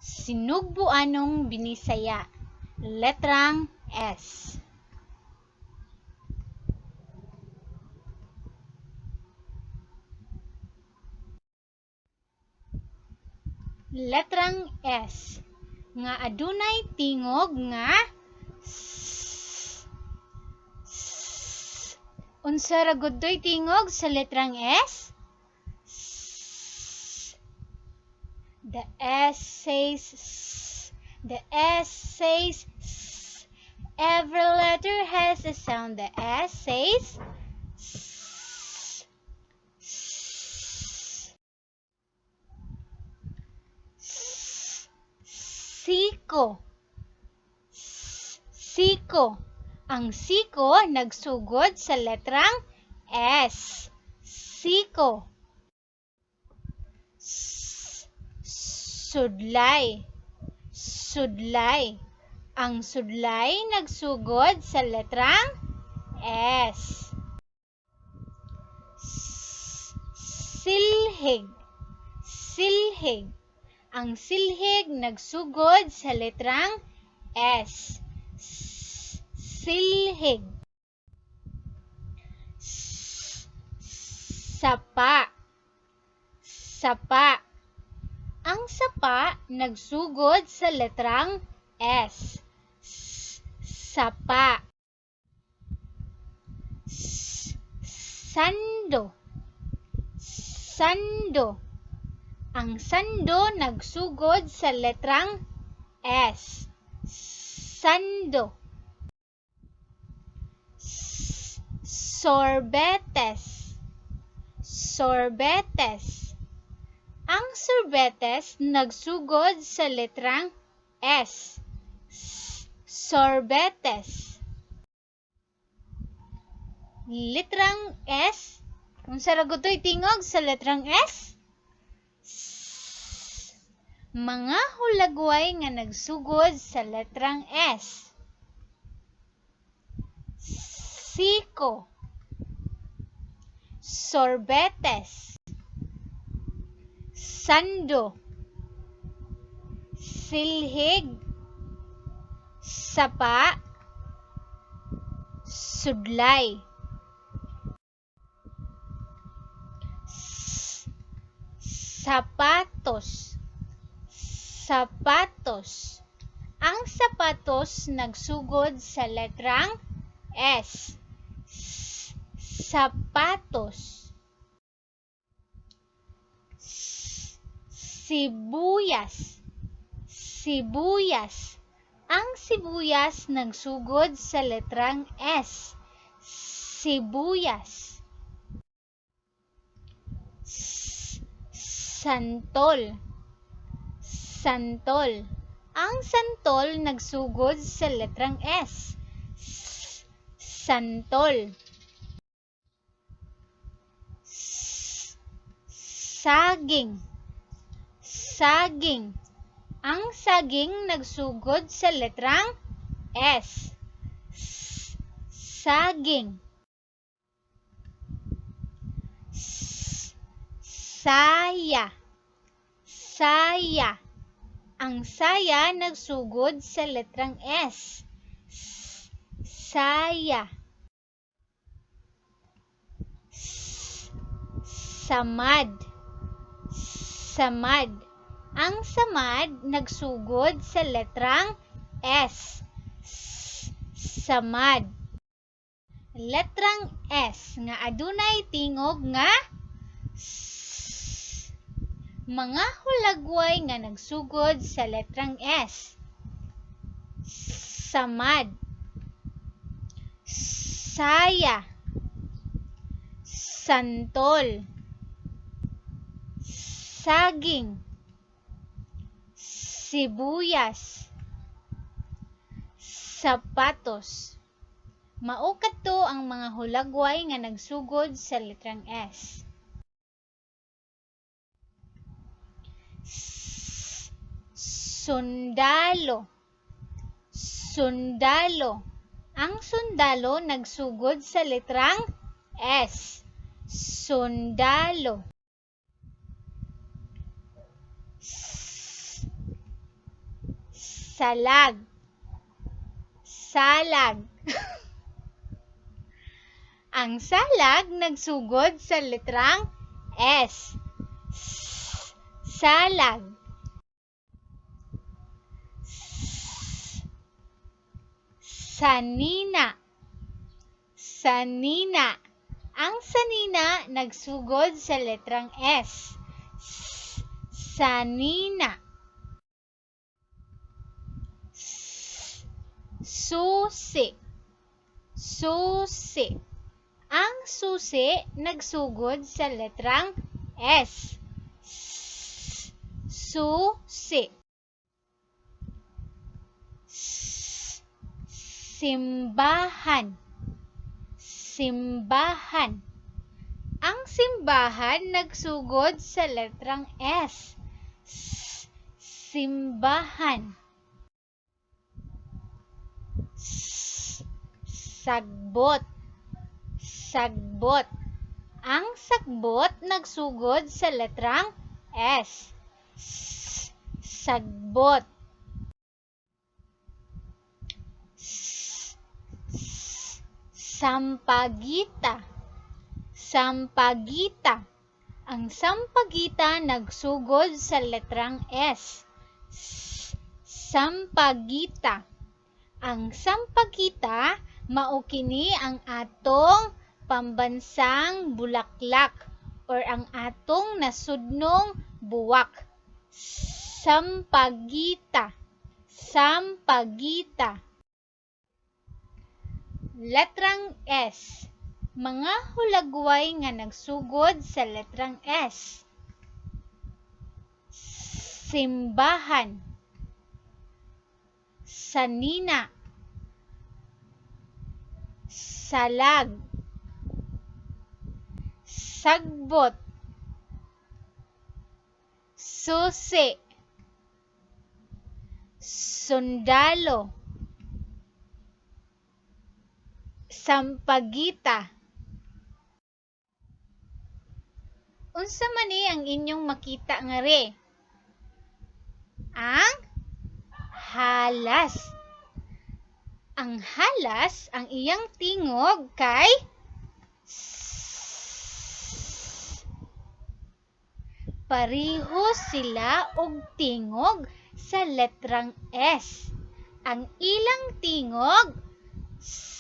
Sinugbuanong Binisaya. Letrang S. Letrang S nga adunay tingog nga S. S. Unsa ra gud toy tingog sa letrang S? S. The S says S. The S says S. Every letter has a sound. The S says S. S. S. Siko. S. Siko. Ang siko nagsugod sa letrang S. Siko. S. Sudlay. Sudlay. Ang sudlay nagsugod sa letrang S. S. Silhig. Silhig. Ang silhig nagsugod sa letrang S. S. Silhig. S. Sapa. Sapa. Ang sapa nagsugod sa letrang S. S. Sapa. S. Sando. Sando. Ang sando nagsugod sa letrang S. Sando. S. Sorbetes. Sorbetes. Ang sorbetes nagsugod sa letrang S. S. Sorbetes. Letrang S. Unsa ra gud toy tingog sa letrang S? S. Mga hulagway nga nagsugod sa letrang S. Siko. Sorbetes. Sando. Silhig. Sapa. Sudlay. S. Sapatos. Sapatos. Ang sapatos nagsugod sa letrang S. S. Sapatos. S. Sibuyas. Sibuyas. Ang sibuyas nagsugod sa letrang S. Sibuyas. S. Santol. Santol. Ang santol nagsugod sa letrang S. S. Santol. S. Saging. Saging. Ang saging nagsugod sa letrang S. S. Saging. S. Saya. Saya. Ang saya nagsugod sa letrang S. S. Saya. S. Samad. Samad. Ang samad nagsugod sa letrang S. S. Samad. Letrang S nga adunay tingog nga S. Mga hulagway nga nagsugod sa letrang S. Samad. Saya. Santol. Saging. Sibuyas. Sapatos. Mao kadto ang mga hulagway nga nagsugod sa letrang S. S. Sundalo. Sundalo. Ang sundalo nagsugod sa letrang S. Sundalo. S. Salag. Salag. Ang salag nagsugod sa letrang S. S. Salag. S. Sanina. Sanina. Ang sanina nagsugod sa letrang S. S. Sanina. S. Susi. Susi. Ang susi nagsugod sa letrang S. S. Susi. S. Simbahan. Simbahan. Ang simbahan nagsugod sa letrang S. S. Simbahan. S. Sagbot. Sagbot. Ang sagbot nagsugod sa letrang S. S. Sagbot. S. S. Sampagita. Sampagita. Ang sampagita nagsugod sa letrang S. S. Sampagita. Ang sampagita mao kini ang atong pambansang bulaklak or ang atong nasudnong buwak. Sampagita. Sampagita. Letrang S. Mga hulagway nga nagsugod sa letrang S. Simbahan. Sanina. Salag. Sagbot. Susi. Sundalo. Sampagita. Unsa man ni ang inyong makita ngari? Ang halas. Ang halas, ang iyang tingog kay S. Pareho sila og tingog sa letrang S. Ang ilang tingog S.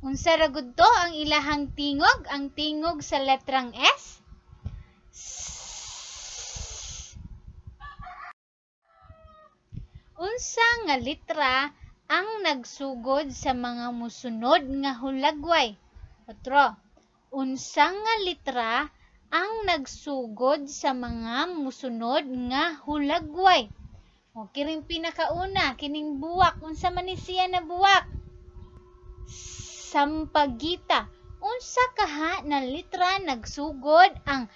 Unsa ra gud to ang ilahang tingog? Ang tingog sa letrang S? S. Unsa nga litra ang nagsugod sa mga mosunod nga hulagway? Otro. Unsa nga litra ang nagsugod sa mga mosunod nga hulagway? O kining pinakauna, kining buwak, unsa man ni siya na buwak? Sampagita. Unsa kaha na litra nagsugod ang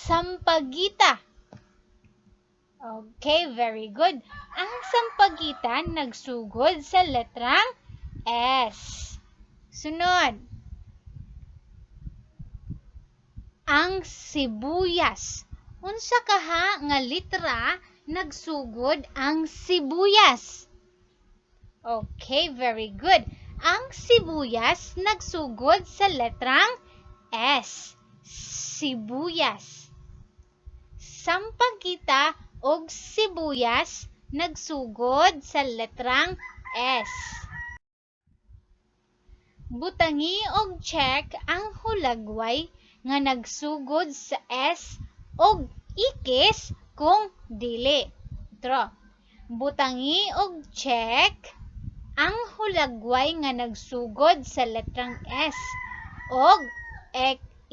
sampagita? Okay, very good. Ang sampagita nagsugod sa letrang S. Sunod. Ang sibuyas. Unsa kaha nga litra nagsugod ang sibuyas? Okay, very good. Ang sibuyas nagsugod sa letrang S. Sibuyas. Sampagita og sibuyas nagsugod sa letrang S. Butangi og check ang hulagway nga nagsugod sa S og ikis kung dili. Otro. Butangi og check ang hulagway nga nagsugod sa letrang S og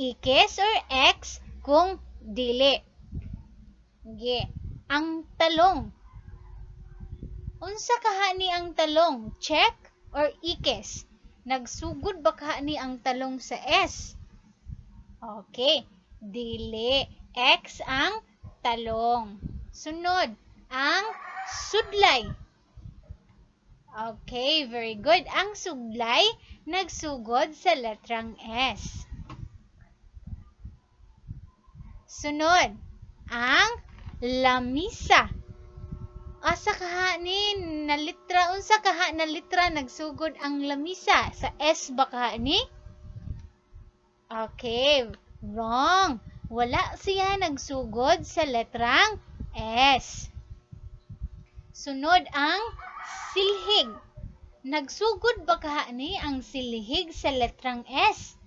ikis or X kung dili. Ge. Ang talong. Unsa kaha ni ang talong? Check or ikis? Nagsugod ba kaha ni ang talong sa S? Okay. Dili. X ang talong. Sunod, ang sudlay. Okay, very good. Ang sudlay nagsugod sa letrang S. Sunod, ang lamisa. Asa kaha ni na litra, unsa kaha na litra nagsugod ang lamisa? Sa S ba kaha ni? Okay, wrong. Wala siya nagsugod sa letrang S. Sunod ang silhig. Nagsugod ba kaha ni ang silhig sa letrang S?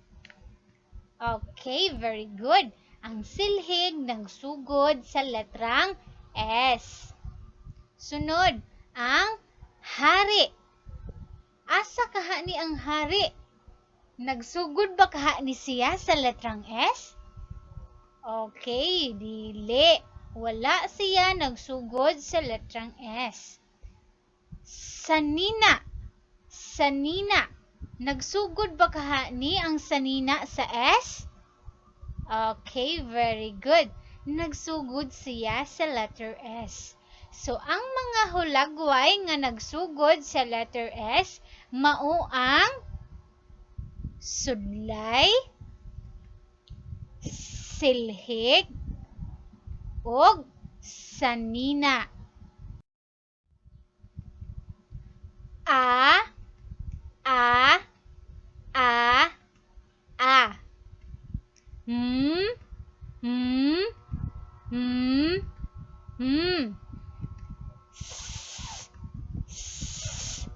Okay, very good. Ang silhig nagsugod sa letrang S. Sunod, ang hari. Asa kaha ni ang hari? Nagsugod ba kaha ni siya sa letrang S? Okay, dili. Wala siya nagsugod sa letrang S. Sanina. Sanina. Nagsugod ba kaha ni ang sanina sa S? Okay, very good. Nagsugod siya sa letter S. So, ang mga hulagway nga nagsugod sa letter S, mao ang sudlay, silhig, ug sanina. A, A, A, A. M, M, M, M. S, S,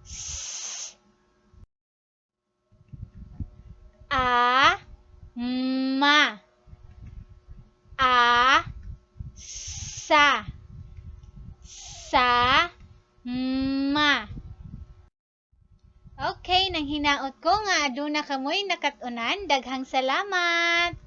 S, S. A, ma. A, sa. Sa, ma. Okay, nang hinaot ko nga aduna kamoy nakat-unan. Daghang salamat.